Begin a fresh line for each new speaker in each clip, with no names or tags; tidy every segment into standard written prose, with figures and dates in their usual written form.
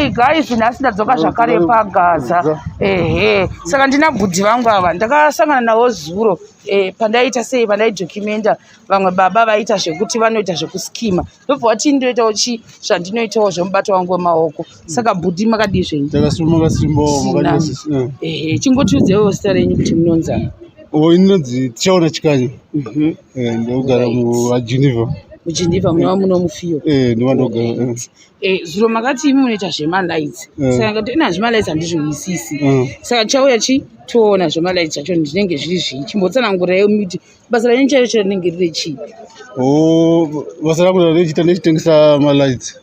Hey guys, nhasi ndadzoka zvakare paGaza. Ehe, saka ndina bhudhi vangu ava ndakasangana navo zuro pandaita sei, pandaidhokimenda vamwe baba vaita zvekuti vanoita zvekuskima, ndobva vati ndoitawo chi zvandinoitawo zvemubato wangu wemaoko. Saka bhudhi, makadii zvenyu?
Takasimba, makasimba.
Sina. Ehe, chingotiudzewo zita renyu kuti munonzani.
O, inonzi Tichaona Chikanya. Ndogara muGeneva.
MuGeneva munova muno mufiyo?
Ndova ndogara.
Zuro makati imi munoita zvemalights. Saka ngati ina zvemalights handizvinzwisisi. Saka tichauya chi toona zvemalights zvacho zvinenge zviri zvii. Chimbotsanangurai kuti basa renyu chairo chairo rinenge riri chii?
O, basa rangu randinochiita ndechitengesa malights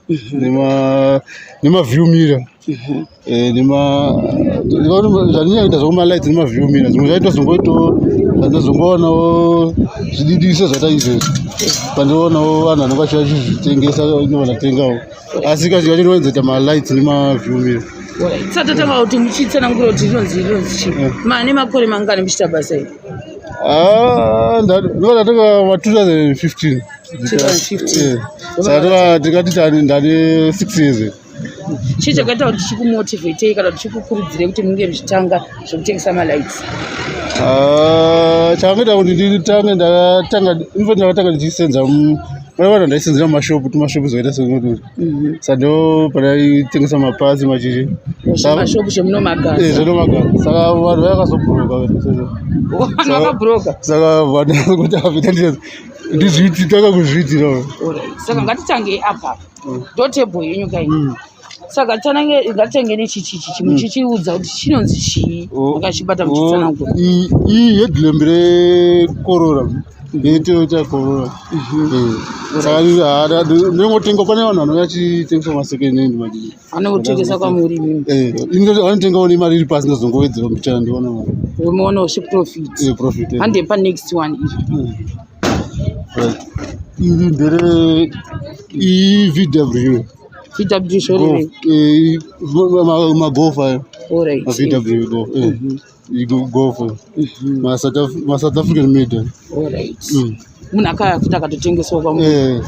nemaview mirror. Nema zvandinoita zvekumalights nemaview mirror, zvimwe zvacho ndozongoito zvandozongowanawo zvididiso zvaita izvezvi, pandoonawo vanhu vanenge vachiuya vachizvitengesa, inova ndatengawo, asi kazhinji kacho ndinowanzoita malights nemaview mirror.
Tisati tatanga kuti muchitsanangura kuti rinonzi chii, mane makore mangani muchiita basa iri?
Ah, ndinova ndatanga ma 2015.
2015.
Saka tikati ndane 6 years.
Chii chakaita kuti chikumotivatei kana kuti chikukurudzirei kuti munge muchitanga zvekutengesa malights?
Ah, chakangoita kuti nditange, ndakatanga, infact ndakatanga ndichisenza pane vanhu ndaisenzera mumashopu, tumashopu zvaita sekuti, saka ndo pandaitengesa mapasi machichi.
Zvimashopu zvemunomagasa?
Zvenomagasa. Saka vanhu vakazobhuroka.
Vanhu vakabhuroka?
Saka vanhu kuti apita ndizviiti, tanga kuzviitira.
Alright. Saka ngatitangei apa, ndo tebho yenyu kai. Saka tanange ngatitange nechichichi chimwe, chichiudza kuti chinonzi chii.
Oh.
Makachibata muchitsanangura.
Iyi headlamp reCorolla, ndeToyota Corolla. Saka ndinongotenga pane vanhu vanouya vachitengesa masecond hand machichi.
Anotengesa kwamuri imimi?
Vanotengawo nemari iri pasi, ndozongowedzera mbichana ndiona.
Muonawo seprofit?
Profit.
Hande panext one iri.
Right. Iri ndere iVW.
VW zvorevei?
MaGolf ayo. MaVW Golf. Golf. MaSouth African made.
Alright. Munhu akauya futi akatotengesawo kwamuri?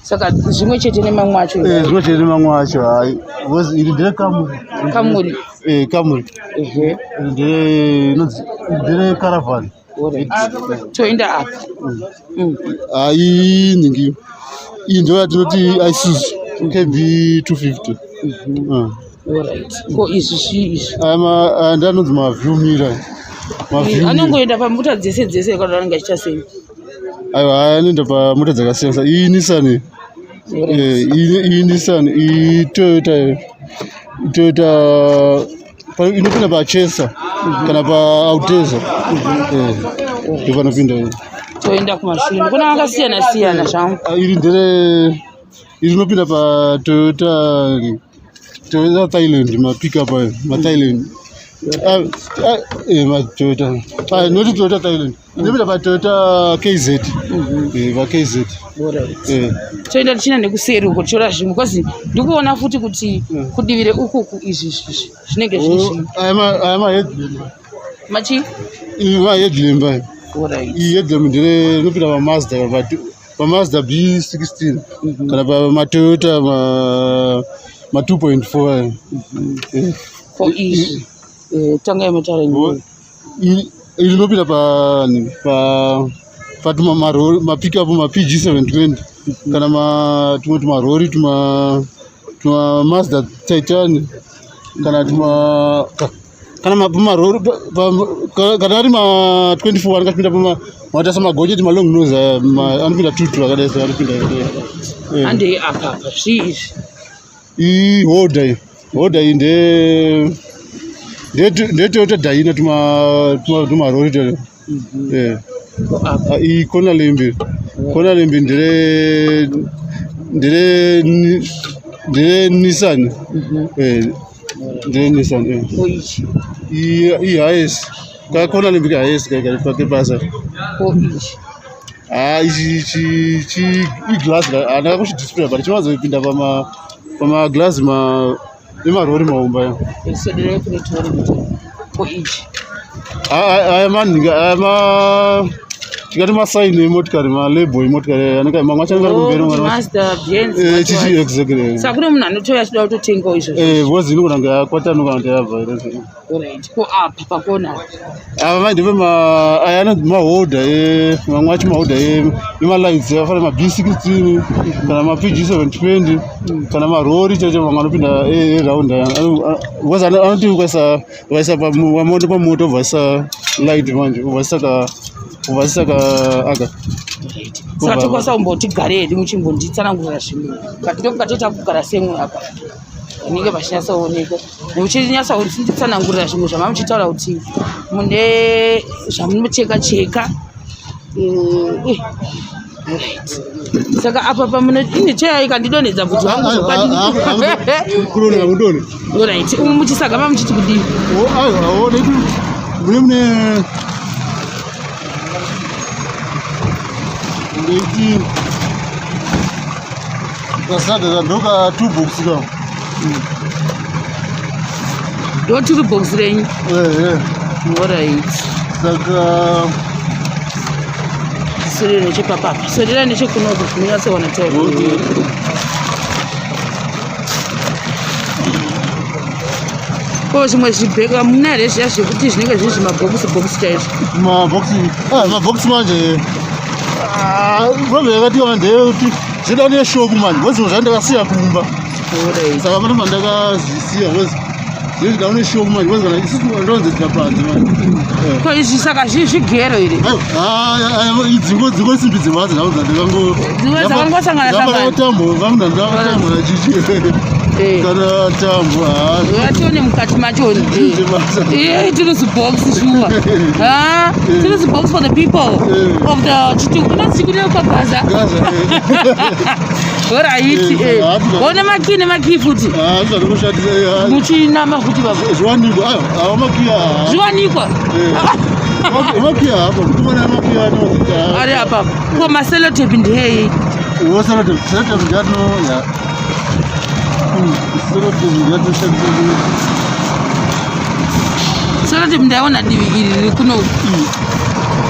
Saka zvimwe chete nemamwe acho?
Zvimwe chete nemamwe acho, hai, because iri ndere Camry.
Camry?
Camry. Iri ndere inonzi ndere Caravan.
Alright. Toenda apa.
Hai, ningi iyi ndo yatinoti Isuzu KB 250.
Alright. Ko izvi zvii izvi?
Aya ndanonzi maview mirror.
Anongoenda pamota dzese dzese kana anenge achiita sei?
Aiwa, aya anoenda pamota dzakasiyana. Iyi Nissan, iyi Nissan, iyi Toyota, Toyota inopinda paChaser kana paAlteza, ndopanopinda.
Toenda kumashure, kuna akasiyana siyana zvangu.
Ah, iri ndere, iri rinopinda paToyota, Toyota Thailand, mapickup ayo maThailand. Ah, ah, maToyota, ah, noti Toyota Thailand inopinda paToyota KZ, paKZ.
Toenda tichienda nekuseri uko, tichiona zvimwe, because ndikuona futi kuti kudivi reukuku izvi izvi zvinenge zviri zvimwe.
Aya maheadlamp.
Machi?
Iyi maheadlamp ayo. Iyi headlamp ndere rinopinda paMazda, paMazda B16 kana pamaToyota ma 2.4 ayo.
Ko izvi, tangai mataura.
Iri rinopinda pa pa patuma marori, mapickup, maPG 720 kana tumwe tumarori, tuma Mazda Titan kana tuma kana pamarori kana ari ma 24 anenge achipinda pama maita semagonyeti, malong nose aya, anopinda tutu akadai se anopinda.
Handei apa apa, zvii izvi?
Iholder iyi, holder iyi ndeToyota Dyna, tumarori tero.
Ko apa?
Ah, iyi corner lamp, corner lamp ndere Nissan. Ndere Nissan.
Ko ichi?
Iyi Hiace, kakona lamp kaHiace kake basa.
Ko ichi?
Ah, ichi chi iglass, handaka kuchidisplay, but chinowanzopinda pamaglass ma emarori mahomba ayo.
Swederai kune tione kuti ko ichi.
Aya manhinga aya ma Tikati masaini emotikari, malabel emotikari anenge mamwe acho anenge ari kumberi,
Oh,
mamwe ari
Mazda, Benz,
Eh,
what,
chichi
what.
exactly.
Saka kune munhu anotouya achida kutotengawo izvozvo.
Eh, because inogona kunge yakwatanuka kana kuti yabva ere.
Alright. Ko apa pakona?
Ava manje ndeve aya anonzi maholder e mamwe acho maholder emalights akafanana ma B16 kana ma PG720 kana marori chaicho mamwe anopinda eround aya. Because anoti ukaisa pamoto pamoto obva aisa light manje obva aisa ka obva aisa ka aka.
Alright. Saka tokwanisa kumbotigare hedu muchimbonditsanangurira zvimwe. Ngatoita kugara semwe apa. Panenge pachinyatsooneka. Muchinyatsa kunditsanangurira zvimwe zvamanga muchitaura kuti mune zvamunocheka cheka. Eh, alright. Saka apa pamuno ine cheya ikandidonhedza bvudzi wangu zvokwadi.
Kudonha kudonha.
Alright. Umu muchisaga mamuchiti kudii?
Oh, aiwa, oh, nekuti mune ndeiti kasadza ndoka two box ka.
Ndo tiri box renyu.
Eh, eh.
Alright.
Saka
Swerera nechepapapa. Swerera nechekunoku munonyatsoona time. Ko zvimwe zvibheka muna here zviya zvekuti zvinenge zviri zvimabhokisi bhokisi chaizvo?
Mabhokisi, ah, mabhokisi manje. Ah, problem yakatika manje ndeyekuti zvida neshop manje because zvimwe zvandakasiya kumba.
Alright.
Saka pane pandakazvisiya because zvinoda une shop manje because kana isusu ndonzedzera panze manje. Eh.
Ko izvi saka zviri zvigero here?
Dzimwe simbi dzemhatso dzavo dzandakango
Dzimwe dzakangosangana sangana.
Tambo vamwe ndakatambo nachichi
Eh.
kana tambo haa.
Tione mukati macho. Eh, tiri box shuwa. Ah, tiri box for the people
Eh.
of the Chituku. Not Chituku kwa Gaza.
Gaza,
Alright.
Eh,
Eh.
hati-
One makey nemakey futi.
Ah, zvakushandisa
Muchinama futi baba.
zviwanikwa ayo awa makiya.
Zviwanikwa.
Makiya apa kutomana makiya anoita.
Ari apa. Ko masellotape ndeyei?
Wo sellotape, sellotape ndiyatino ya sellotape ndiyatinoshandisa.
Sellotape ndaiona divi iri riri kuno.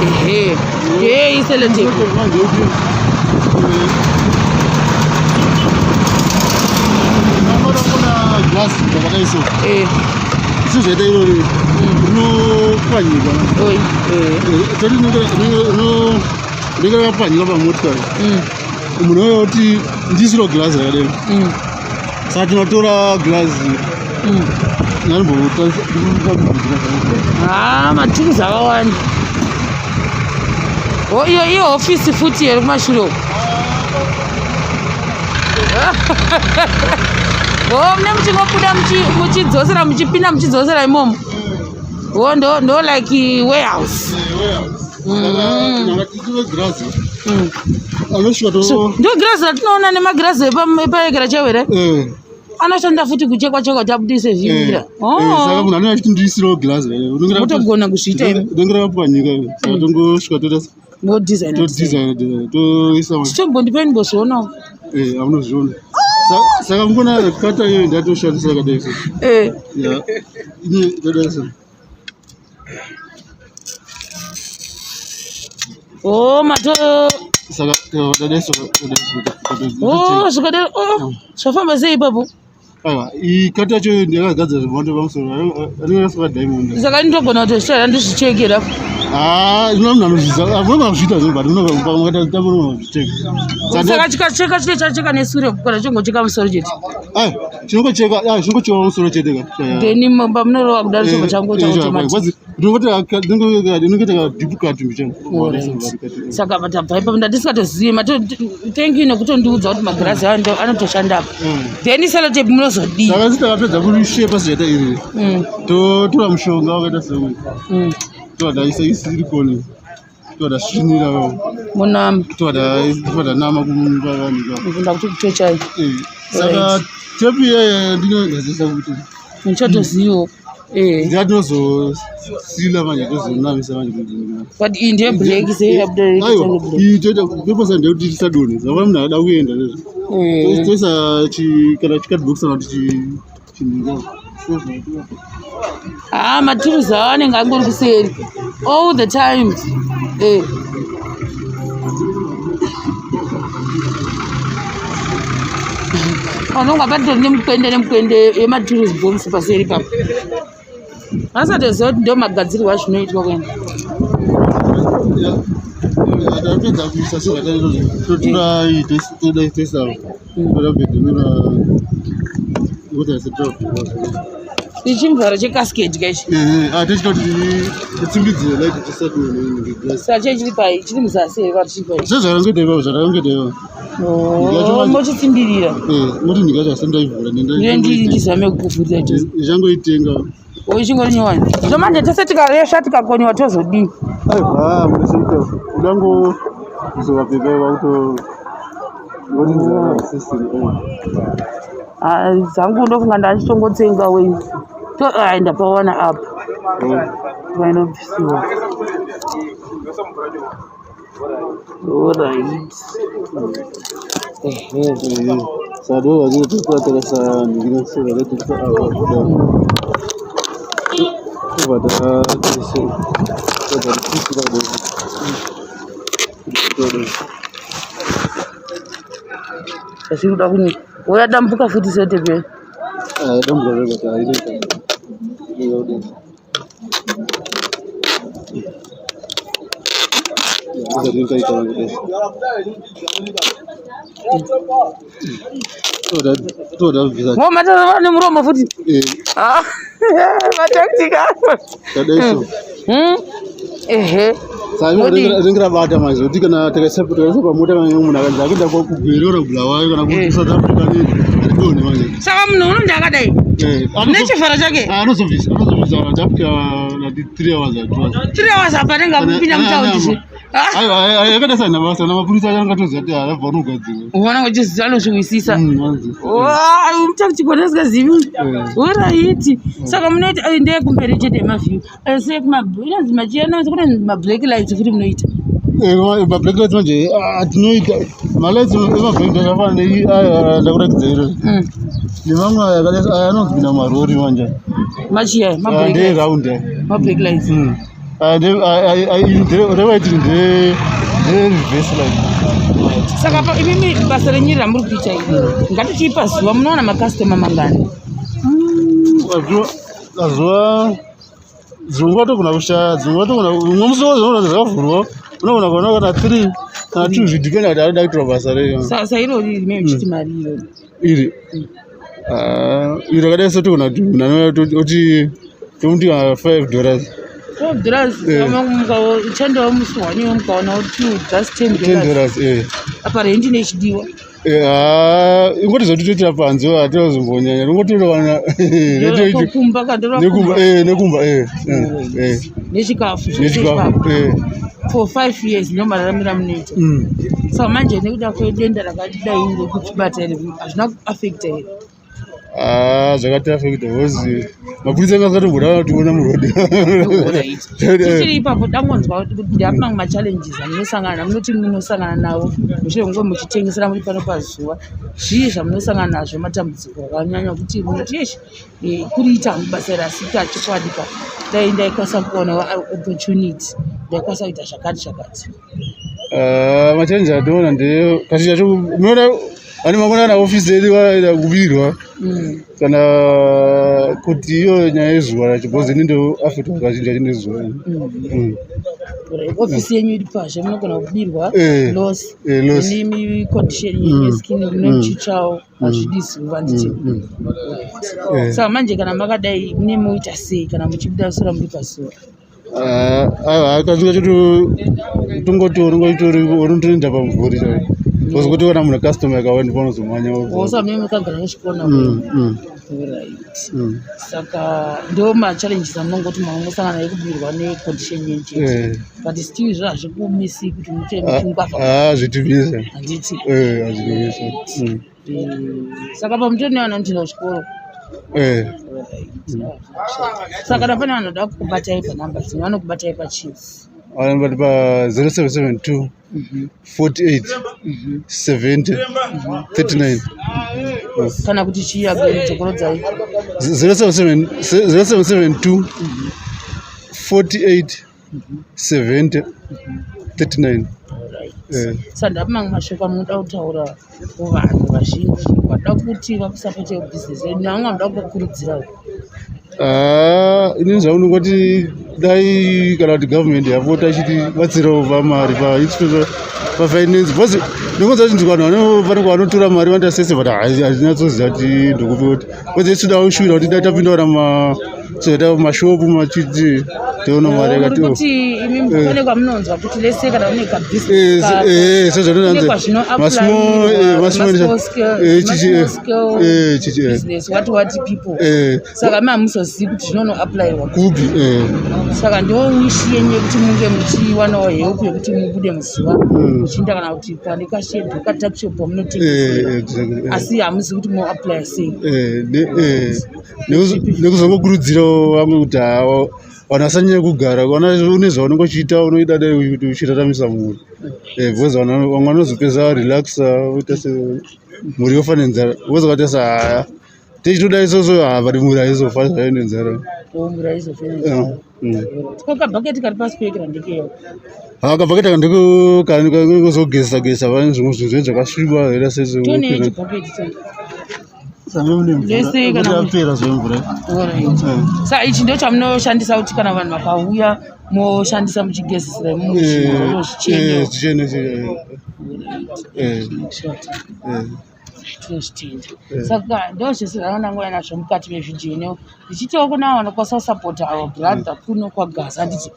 Ehe. Ndeyei sellotape?
Sellotape manje kuti glass rakadai so
Eh.
isu zvaita irori rinopwanyika.
Oi. Eh.
Toti rinenge rakapwanyika pamotikari. Munhu uyo kuti ndisiro glass rakadai. Saka tinotora glass. Ngarimbotarisa.
Ah, maturuzi akawanda. O iyo iyo hofisi futi here kumashure uko? O mune muchingobuda muchidzosera muchipinda muchidzosera imomo. O ndo like warehouse.
Girazi anosvika to
Ndo girazi ratinoona nemagirazi epaegera chaiwo here?
Eh,
Anoshanda futi kuchekwa chekwa kuti abudise
eh,
zvimbira.
eh, saka munhu anenge achiti ndiisirewo girazi
Motogona kuzviita imi.
rinenge rakapwanyika, saka tongosvika toita
Ndo design.
todesign toisa.
Chitombondipei ndimbozvionawo.
Eh, amunozviona. Saka mukona kata iyoyo ndatoshandisa yakadai so.
Eh.
Ya, ine yakadai so.
Oh, mato
Saka yakadai so, yakadai so.
Oh, zvikadaro. Oh, zvafamba sei ipapo?
Aiwa, iyi kata yacho ndakagadzira zvemhando pamusoro anenge akasuka diamond.
Saka ndinogona kutozvitora ndozvichekera.
Ah, ino munhu anozviziva, unogona kuzviita zvo, but unogona kuzvicheka.
Saka chikacheka chine chacheka nesure kana chingocheka musoro chete.
Ai, chinongocheka, ai, chinongocheka musoro chete ka.
Then pamunorova kudaro chobva changoita automatic.
Ndinongoti ka deep cut mbichana.
Alright. Saka patabva ipapo ndandisingatozivi mato thank you nekutondiudza kuti magirazi ayo anotoshanda apa. Then sellotape munozodii?
Saka isi takapedza kurishepa sezvaita iri, totora mushonga wakaita seuyu, toda isa silicone, toda svinira,
Munama.
toda nama kumuvavanika.
Ndakuti kutochai.
Saka tepu iyeye ndinogadzirisa kuti
Ndichatoziviwo. Eh.
ndiatinozosila manje, tozonamisa manje kuti
But iyi ndiye black sei yabuda
Aiwa, iyi toita peposa ndeyekuti tisadonhe zava munhu ada kuenda nezvo. Toisa kana chicardbox kana kuti chinhu.
Ah, maturuzi awo anenge angori kuseri all the time. Eh. Unonga patori nemukwende nemukwende yematuruzi box paseri papo. Vasatoziva kuti ndo magadzirirwa azvinoitwa kuenda.
Tapedza kuisa sezvataita totora iyi toda toisa toda bedhemera
Ichimvara checasket ka ichi.
Tichida kuti titsimbidzire light tisati
Saka chee chiri pai chiri muzasi here kana chiri pai?
Sezvakangoita ipapo zvatakangoita ipapo.
Oh, mochitsimbirira.
Moti nyika yacho asati ndaivhura
Ndiye ndizame kukuvhurira chii.
ndichangoitenga.
Oh, ichingori nyowani. So manje tese tikaresha tikakoniwa tozodii?
Aiwa munozoita udango kuzovapepa vakuto ngoti nzara system.
Ah, dzangu ndofunga ndachitongotenga wei. To ah, ndapawana apa. Vainobvisiwa. Alright. Ehe.
Saka ndo vatinototora takaisa nhingina sezvataita apa kudai. Tobva tataisa tobva tapisira kudai. Kudai.
Zvachiri kuda kunyika. Woyadambuka futi setepe.
Ah, dambuka zvega haitoita. Kudai. Toda kubvisa
Ngoma tazova nemuromo futi.
Eh,
Ah, mataktika.
tadai so.
Ehe.
Saka
Modi.
rinenge rabata manje kuti kana takaisa takaisa pamota kana munhu akanzi akuenda kuGweru kana kuBulawayo kana
Eh.
kuSouth Africa atidonhe manje.
Saka munhu unonzi akadai.
Eh,
Nechivharo chake.
Anozobvisa anozobvisa kana tapika nati 3 hours or 2 hours.
3 hours apa anenge akupinda mutaundi zve. Ah,
Aiwa yakaita sana basa namapurisa acho angatoziva kuti arabva unogadzirwa.
Uona uchiziva anozviwisisa.
Vanzi.
Mutakuchigona usingazivi.
Eh.
Oraiti. Saka munoita eh, ndeyekumberi chete yemaview. Asi inonzi machena kune mablack lights futi munoita.
Eh, mablack lights manje ah, tinoita malights emablack lights akafanana nei aya ndakuratidza iro. Nemamwe aya akadai aya anonzi pinda mumarori manje.
Machiya
Aya
mablack
ndeye
lights.
round aya.
Mablack lights.
Aya ndeye aya- aya- aya- iri ndere rewaiti ndeye ndeye reverse light.
Saka pa imimi basa renyu ramuri kuita iri. Ngatichipa zuva munowana makastoma mangani?
Mazuva mazuva dzimwe nguva togona kushaya dzimwe nguva togona umwe musi wozviona kuti zvavhurwa unogona kuona kana 3 kana 2 zvidependa kuti arikuda kuitwa basa rei.
Sasa irori rimene muchiti mari irori.
Iri ah, iri rakadai so togona kuti munhu anouya oti tomuti kana $5.
$12
Eh.
uchandawo musi waniwo mukaonawo two just ten
$10
dollars
dollars eh.
apa rendi nechidiwa
Eh, ah, ingoti zvatitoitira panze hatinozombonyanya ringotowana
kumba
nekumba
kandorwa
eh, nekumba eh, eh, eh,
nechikafu zvese
nechikafu
ipapo.
eh.
For 5 years ndo mararamiro amunoita. Saka manje nekuda kwedenda rakadai rekutibata iri hazvina kuafecta here?
Ah, zvakatiafecta because mapurisa anga asingatomboda kutiona muroad.
Alright. Tichiri ipapo dangonzwa kuti ndeapi mamwe machallenges amunosangana munoti munosangana nawo mushure mekunge muchitengesera muri pano pazuva zvii zvamunosangana nazvo matambudziko akanyanya kuti munoti yeshi eh, kuriita hangu basa iri asi chokwadi ka dai ndaikwanisa kuwanawo opportunity ndaikwanisa kuita zvakati zvakati.
Ah, machallenges atinoona ndeye kazhinji kacho unoona ane mangwana ana ofisi edu vanoenda kubirwa kana kuti iyo nyaya yezuva racho because ini ndoafectwa kazhinji kacho nezuva.
Alright, ofisi yenyu iri pazhe munogona kubirwa
Eh,
loss
eh, loss.
nemi condition yenyu yeskin munochichawo hazvidi zuva nditi.
Eh.
Saka manje kana makadai mune moita sei kana muchibuda sora muri pazuva?
Ah, aiwa kazhinji kacho tongoti unongotori unotoenda pamumvuri chaipo because kuti kana munhu customer yakawanda panozomhanya.
Wosa mune makagara nechikona. Alright. Saka ndo machallenges amunongoti maungosangana ekubirwa necondition yenyu chete. But still izvo hazvikumisi kuti muite muchingwavha.
Hazvitimisa.
Handiti?
Hazvitimisa.
Saka pamutori nevana muchienda kuchikoro.
Eh.
Saka kana pane vanhu vanoda kukubatai panhamba dzenyu vanokubatai pachii?
Vanobata pa 0772 48 70 39.
Kana kuti chii again dzokorodzai.
0772 48 70 39.
Alright. Alright. Saka ndapi mamwe mashoko amunoda kutaura kuvanhu vazhinji vanoda kuti vakusapote business renyu nevamwe vanoda kukurudzirawo?
Ah, inini zvangu ndingoti dai kana kuti government yapota ichitibatsirawo pamari pafinance, because ndingonzwa kuti vanhu vanenge vanotora mari vanoita sese, but hazinyatsoziva kuti ndokupi, kuti because isu kushuvira kuti dai tapindawo nama soita mashopu machiti tiona mari yakati.
Kuti imi pane kwamunonzwa kuti lese kana une
Sezvanonanzi
kabusiness, what what people, saka imi hamuzozivi kuti zvinonoapplywa
kupi.
Saka ndo wish yenyu yekuti munge muchiwanawo help yekuti mubude muzuva muchiinda kana kuti pane kashed, katuckshop pamunotengesera, asi hamuzivi kuti munoapplya sei.
Nekuzongokurudzirawo vamwe kuti hawa vanhu vasanyanya kugara. Kana une zvaunenge uchiita, unoida dai kuti uchiraramisa mhuri, because vanhu vamwe vanozopedza relaxa, voita se mhuri yofa nenzara, because vakaita se haya tichitoda isoso, but mhuri haizofa zvayo nenzara.
Mhuri haizofa nenzara. Ko kabhaketi kari pasi peekera ndekeyo?
Kabhaketi aka ndekuzogezesa gezesa pane zvimwe zvinhu zvakasviba zvaita.
Tionei chibhaketi cho.
Sezvapera zvemvura.
Saka ichi ndo chamunoshandisa kuti kana vanhu vakauya moshandisa muchigezesera
imomo?
Zvichene. Tinozvitenda. Saka ndo zvese zvandanga nazvo mukati mevhidhiyo ino, ndichitiwo kuna vanokwanisa kusapota our brother kuno kwaGaza, handiti?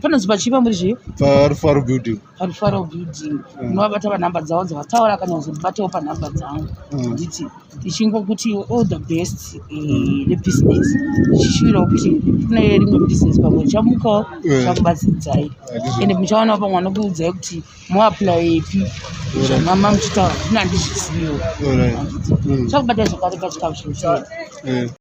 Panonzi pachipa muri zvii?
PaRufaro Building.
PaRufaro Building. Unovabata panhamba dzavo dzavataura kana kuzondibatawo panhamba dzangu, handiti? Tichingokuti all the best nebusiness, tichishuvirawo kuti kune rimwe business pamwe richamukawo chakubatsiridzai, ende muchaonawo pamwe vanokuudzai kuti muapply zvamama muchitaura, ndina handizviziviwo. Chakubatai zvakare pachikamu chinoteera.